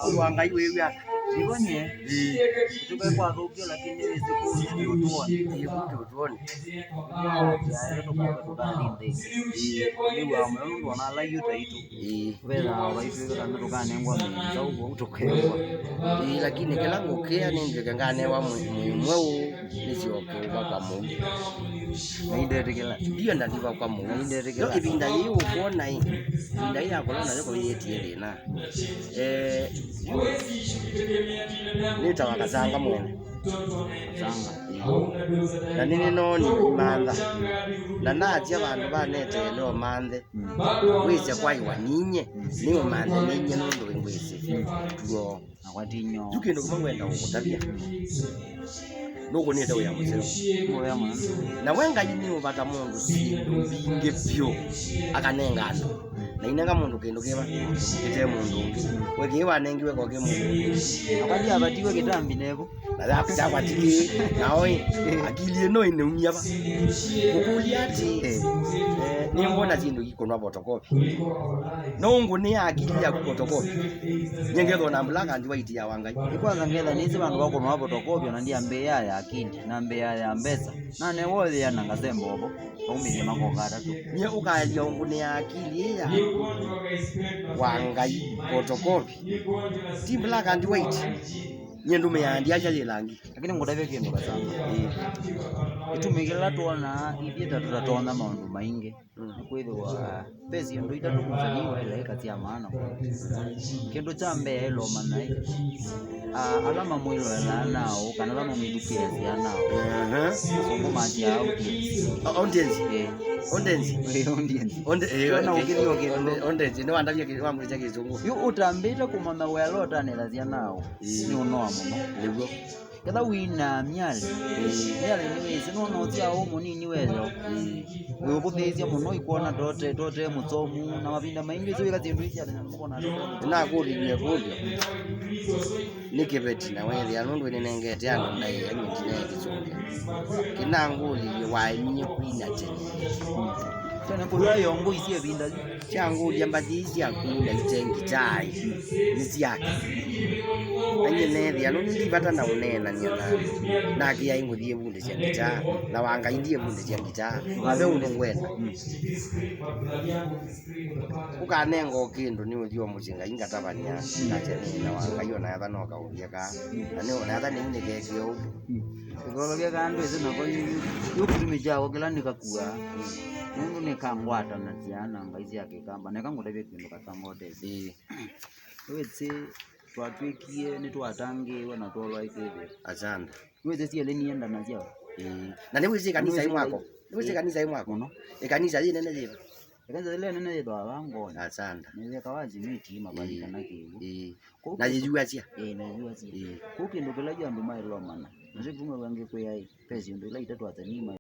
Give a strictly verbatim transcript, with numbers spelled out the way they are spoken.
Ũndũ wa Ngai wĩw'a. Nĩvo nye. Ĩĩ. Tũkae kwathũkio, lakini wĩsĩ kũu nĩ ũtuoni. Ĩĩ, kũu nĩ ũtuoni. Yaani tũkae tũkali nthĩ. Ĩĩ. Nĩw'a mũno nũndũ ona ala yu taitũ. Ĩĩ. Vethaa vaitũ kana tũkanengwa mĩĩ nzaũ kũu tũkengwa. Ĩĩ, lakini kĩla ngũkĩa nĩndĩke nganewa mwĩĩ mweũ nĩsyoke ũvakwa mũu. Na indetĩkĩla. Ndienda ndivakwa mũu. Na indetĩkĩla. Yo ĩvinda yĩĩ ũkwona ĩ, ĩvinda yĩĩ ya kũla nayo kũyĩtie thĩna. Eh, nĩtawa Kasanga mwene. Kasanga. Na nĩnĩnoonie imantha. Na natya vandũ vaneteele o manthe. Mm. Wĩsya kwaiwa ninye, nĩ ũmanthe ninye nũndũ wĩngwĩsĩ. Mm. Tuo. Nakwa ti nyoo. Yu kĩndũ kĩmwe ngwenda gũkũtavya. Nũkũnĩte wĩa mũseo. Wĩa mũno. Na we Ngai nĩ ũvata mũndũ syĩndũ mbingĩ vyũ akanenga andũ. Na inenga mũndũ kĩndũ kĩva kĩte mũndũ ũngĩ. We kĩĩ wanengiwe kokĩ mũndũ ũngĩ. Nakwa ndiavatiwe kĩtambi nevo. Na yaku yakwa ti kĩĩ. Nao ĩ, akili ĩno ĩneumya va? Kũkũlya atĩ, eh, nĩngwona syĩndũ ikũnwa photocopy. No ngũnĩa akili yaku photocopy. Nyie ngethwa na black and white ya wa Ngai. Nĩ kwanza ngetha nĩsĩ vandũ va kũnwa photocopy, ona ndiambĩĩa ya akili, nambĩĩa ya mbesa. Na newoyea na ngasemba ovo, vaumĩthya makoka atatũ. Nyie ũkaelya ũngũnĩa akili ĩ ya wa Ngai photocopy. Ti black and white. Nyie ndũmĩaa ndiasya yĩ langi. Lakini ngũtavya kĩndũ Kasanga. Ĩĩ. Kĩtumi kĩla twonaa ithyĩ ta tũtatonya maũndũ maingĩ, mm, nĩ kwĩthĩwa ve syĩndũ itatũ mũsanii waĩle ĩka sya maana. Kĩndũ kya mbee ĩlomana ĩ, a, ala mamwĩloelaa nao, kana ala mamwĩthukĩĩasya nao. Aha. Sũngũ masyaa audience. O-, audience? Ĩĩ. Audience? Ĩĩ, audience. Onde-, ĩĩ, ona okay. Ũkĩthĩa ũkĩthĩa. Onde-, audience. Nĩ wandavya kĩ-, wambũlĩsya kĩsũngũ. Yu ũtambĩte kũmanya wĩala ũtanĩthasya nao. Ĩĩ. Nĩ ũnoa mũno. Nĩw'o. Ketha wĩinaa myalĩ, myalĩ nĩwĩsĩ, nũndũ ũsyaa ũũ mũnini wethĩwa wĩũvũthĩĩsya mũno, ikwona tote, tote mũsomu, na mavinda maingĩ ũsĩ wĩka syĩndũ ii sya thĩna nĩmũkona tote. Nĩnakũlilye ĩkũlyo, nĩ kĩveti na weethĩa nũndũ nĩnengete andũ ndaĩa nyie ndinaĩ kĩsũngĩ. Kĩnangũlilye waemie kwina tene. Tene kũywa yongo isi ĩvinda yu. Kyangũlya mbathi ii syaku na ite ngitaa ĩ, nĩ syake. Na nyie neethĩa nũndũ ndi vata na ũneenany'a na andũ. Nakĩa ĩ ngũthi ĩvundĩsya ngitaa, na wa Ngai ndi ĩvundĩsya ngitaa. Ve ũndũ ngwenda. Ũkanenga o kĩndũ nĩ ũthi o mũsyĩ Ngai ngatavany'a, nakya nĩ na wa Ngai o na etha no kaũvya kaa. Na nĩ o na etha nĩu nĩkekie ũu. Ĩkũlũkya kana ndwĩsĩ nako yu, yu, yu kĩtumi kyako kĩla nĩkakuaa. Nũndũ nĩkangwatanasya na ngai sya Kĩkamba. Neka ngũtavye kĩndũ Kasanga ũtesĩ. Ĩĩ. Wĩsĩ twatw'ĩkie nĩtwatangĩĩwe na twolwa ĩkĩthĩ. Asanda. Wĩsĩ syelĩ nienda nasyo. Ĩĩ. Na nĩwĩsĩ kanisa ĩ mwako. Nĩwĩsĩ kanisa ĩ mwako. Mũno. Ĩ kanisa yĩ nene yĩva? Ĩkanisa yĩla ĩnene yĩthwa vaa Ngoni. Asanda. Nĩyĩkawa simiti mavani kana kĩw'ũ. Ĩĩ. Na yĩyuasya. Ĩĩ, na yĩyuasya. Ĩĩ. Kũu kĩndũ kĩla yu andũ maĩlomana. Nasyo kuma vangĩkwĩa ĩ, ve syĩndũ ila itatũ athani ma